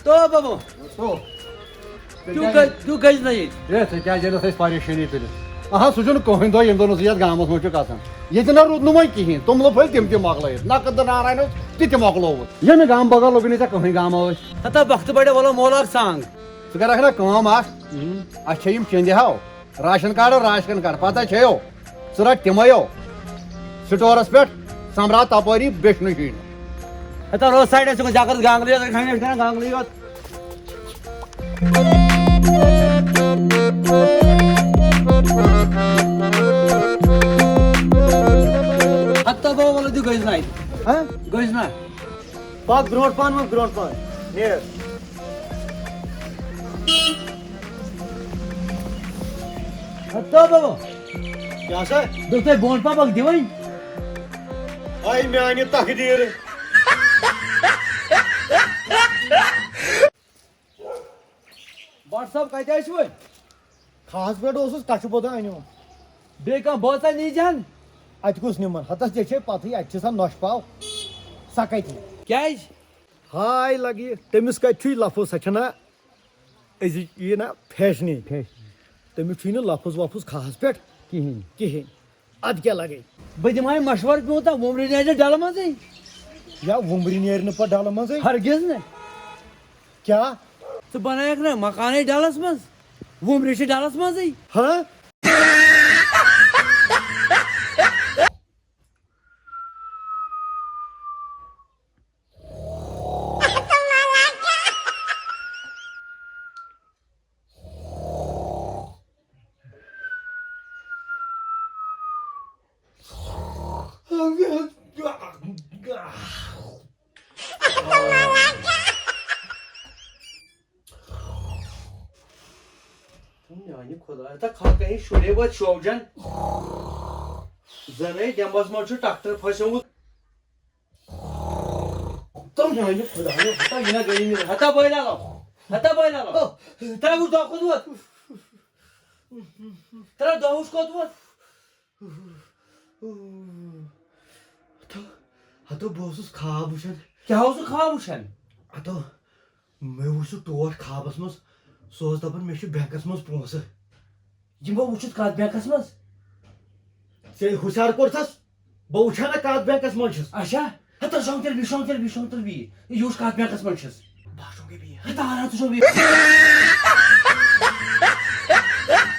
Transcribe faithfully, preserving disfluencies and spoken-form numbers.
تو بابا، تو۔ تیوٗ گٔے-، تیوٗ گٔے نہ ییٚتہِ۔ ہے، ژےٚ کیٛازِ ییٚلہِ اَسہِ پریشٲنی تُلِتھ؟ اہا، سُہ چھُنہٕ کٕہٕنۍ دۄہ ییٚمہِ دۄہ نہٕ ژٕ یَتھ گامَس منٛز چھُکھ آسان۔ ییٚتہِ نہ روٗد نہٕ وۄنۍ کِہیٖنۍ، توٚملہٕ پھٔلۍ تِم تہِ مۄکلٲیِتھ، نَقٕد تہٕ نارانیوس تہِ تہِ مۄکلووُتھ۔ ییٚمہِ گامہٕ بغٲر لوٚگُے نہٕ ژےٚ کٕہٕنۍ گامہ ٲسۍ۔ ہتا بخت بڑے ولا مولار سانگ۔ ژٕ کَرَکھ نا کٲم اَکھ، اَسہِ چھےٚ یِم چِندِ ہاو، راشن کارڈ، راشن کارڈ، پتہ چھیو، ژٕ رٹ تِمَیو سٹورس پٮ۪ٹھ، سمرا تپٲری بیٚچھنہٕ ہِنۍ۔ ہتا روز سایڈس چھُ زیادٕ گانگلی یوت، کھنہِ چھِ کران گانگلی یوت۔ ہتا بابا وَلہٕ دِ گٔژھۍ ناے۔ ہہ؟ گٔژھۍ نا۔ پَکھ برونٛٹھ پَہَن، وۄنۍ برونٛٹھ پَہَن۔ نیر۔ ہتا بابا۔ کیٛاہ سا؟ دوٚپ تۄہہِ برونٛٹھ پَہَن پَکھ دِوٕنۍ۔ آے میٛانہِ تقدیٖرٕ۔ بٹ صٲب، کتہِ ٲسِو وۄنۍ؟ کھاہس پٮ۪ٹھ اوسُس، کچھِ پوٚدُن أنِم۔ بیٚیہِ کانٛہہ بٲژا نیٖزِہن؟ اتہِ کُس نِمن؟ ہتس ژےٚ چھے پتہٕے، اتہِ چھِ سۄ نۄشہِ پاو۔ سۄ کتہِ یی؟ کیٛازِ؟ ہاے لگہِ، تٔمِس کتہِ چھُے لفظ؟ سۄ چھَنا أزِچ یہِ نا فیشنٕے۔ فیشن۔ تٔمِس چھُے نہٕ لفظ وفظ کھاہس پٮ۪ٹھ کِہیٖنۍ۔ کِہیٖنۍ۔ ادٕ کیٛاہ لگے؟ بہٕ دِمہٕ ہاے مشورٕ پیوٗنٛتاہ، وُمرِ نیرِ ڈلہٕ منٛزٕے۔ یا وُمرِ نیرِ نہٕ پتہٕ ڈلہٕ منٛزٕے؟ ہرگز نہٕ۔ کیٛاہ؟ ژٕ بنٲیکھ نہ مکانٕے ڈلس منٛز، وُمرِ چھِ ڈلس منٛزٕے۔ ہاں؟ میانہِ خۄدایہ، تہ خلقہ ہٕنٛدۍ شُرے وٲتۍ شوجن۔ زنے دٮ۪مبس منٛز چھُ ٹکٹر پھسیومُت۔ تم میانہِ خۄدایہ، ہتا یہِ نہ گٔیی نہٕ۔ ہتا بٲے لالو، ہتا بٲے لالو۔ ترٛےٚ وُہ دۄہ کھوٚت ووت۔ ترٛےٚ دۄہ وُچھ کوٚت ووت۔ ہتو، ہتو، بہٕ اوسُس خواب وٕچھان۔ کیٛاہ اوسُکھ خواب وٕچھان؟ ہتو، مےٚ وٕچھ سُہ ٹوٹھ خوابس منٛز۔ سُہ اوس دپان، مےٚ چھُ بینکس منٛز پونٛسہٕ۔ یِمو وٕچھُتھ کتھ بینکس منٛز؟ ژےٚ ہُشار کوٚرتھس؟ بہٕ وٕچھا نہ کتھ بینکس منٛز چھُس۔ اچھا۔ ہتا شۄنٛگ تیٚلہِ بِہِو، شۄنٛگ تیٚلہِ بِہِو، شۄنٛگ تیٚلہِ بِہِو۔ یہِ وٕچھ کتھ بینکس منٛز چھُس۔ بہٕ ہا شۄنٛگے بِہِتھ۔ ہتا آرام ژٕ شۄنٛگ بِہِتھ۔